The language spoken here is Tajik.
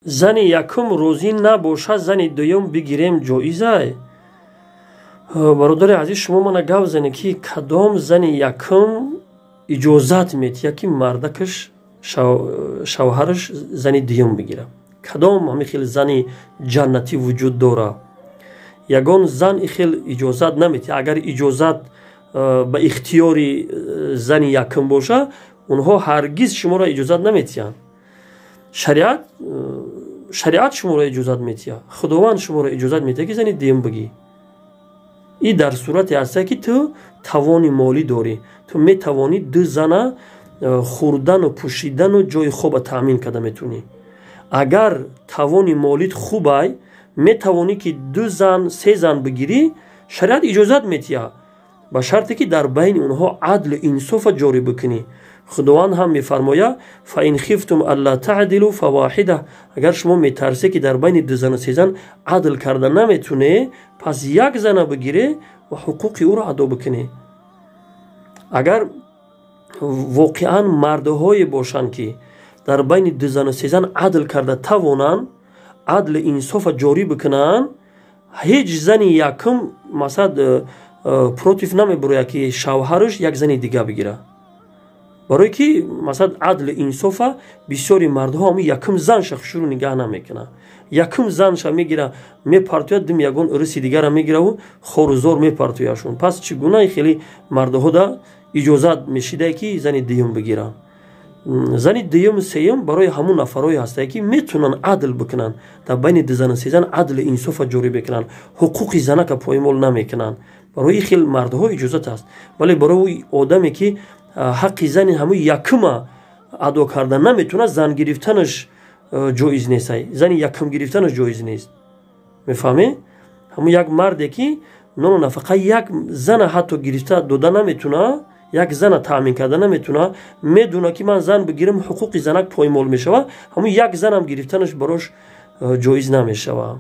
Зани якум розӣ набошад, зани дуюм бигирем, ҷоизай? Бародари азиз, шумо мана гап занед, ки кадом зани якум иҷозат метиҳад, ки мардакаш, шавҳараш зани дуюм бигирад? Кадом ҳамин хел зани ҷаннатӣ вуҷуд дорад? Ягон зан и хел иҷозат наметиҳад. Агар иҷозат ба ихтиёри зани якум боша, онҳо ҳаргиз шуморо иҷозат наметиҳанд. Шариат шуморо иҷозат метиҳад, Худованд шуморо иҷозат метиҳад, ки зани дуюм бигӣ. И дар сурате ҳаста, ки ту тавони молӣ дорӣ, ту метавонӣ ду зана хӯрдану пӯшидану ҷои хоба таъмин карда метавонӣ. Агар тавони молит хубай, метавонӣ, ки ду зан, се зан бигирӣ, шариат иҷозат метиҳад, ба шарте ки дар байни онҳо адлу инсофа ҷорӣ бикунӣ. Худованд ҳам мефармояд: فإن خفتم ألا تعدلوا فواحدة. Агар шумо метарсед, ки дар байни ду зану се зан адл карда наметуне, пас як зана бигире ва ҳуқуқи ӯро адо бикунӣ. Агар воқеан мардҳое бошанд, ки дар байни ду зану се зан адл карда тавонанд, адли инсофа ҷорӣ бикунанд, ҳеҷ зани якум, масалан, против намебурояд, ки шавҳараш як зани дига бигирад. Барое ки, масалан, адли инсофа бисёри мардҳо ҳамн якум занша хушрӯ нигаҳ намекунад. Якум занша мегира, мепартояд, дим ягон ӯриси дигара мегираву хору зор мепартояшон. Пас чӣ гуна хеле мардҳода иҷозат мешидае, ки зани дуюм бигиранд? Зани дуюму сеюм барои ҳамун нафарҳое ҳастае, ки метавонанд адл бикунанд, дар байни ду зану се зан адли инсофа ҷорӣ мекунанд, ҳуқуқи занака поймол намекунанд. Барои хел мардҳо иҷозат аст. Вале барои одаме, ки ҳаққи зани ҳамун якума адо карда наметавонад, зан гирифтанаш ҷоиз нест, зани якум гирифтанаш ҷоиз нест. Мефаҳме? Ҳамун як марде, ки нону нафақа як зана ҳатто гирифта дода наметавонад, як зана таъмин карда наметавонад, медонад, ки ман зан бигирам, ҳуқуқи занак поймол мешавад, ҳамун як занам гирифтанаш барош ҷоиз намешавад.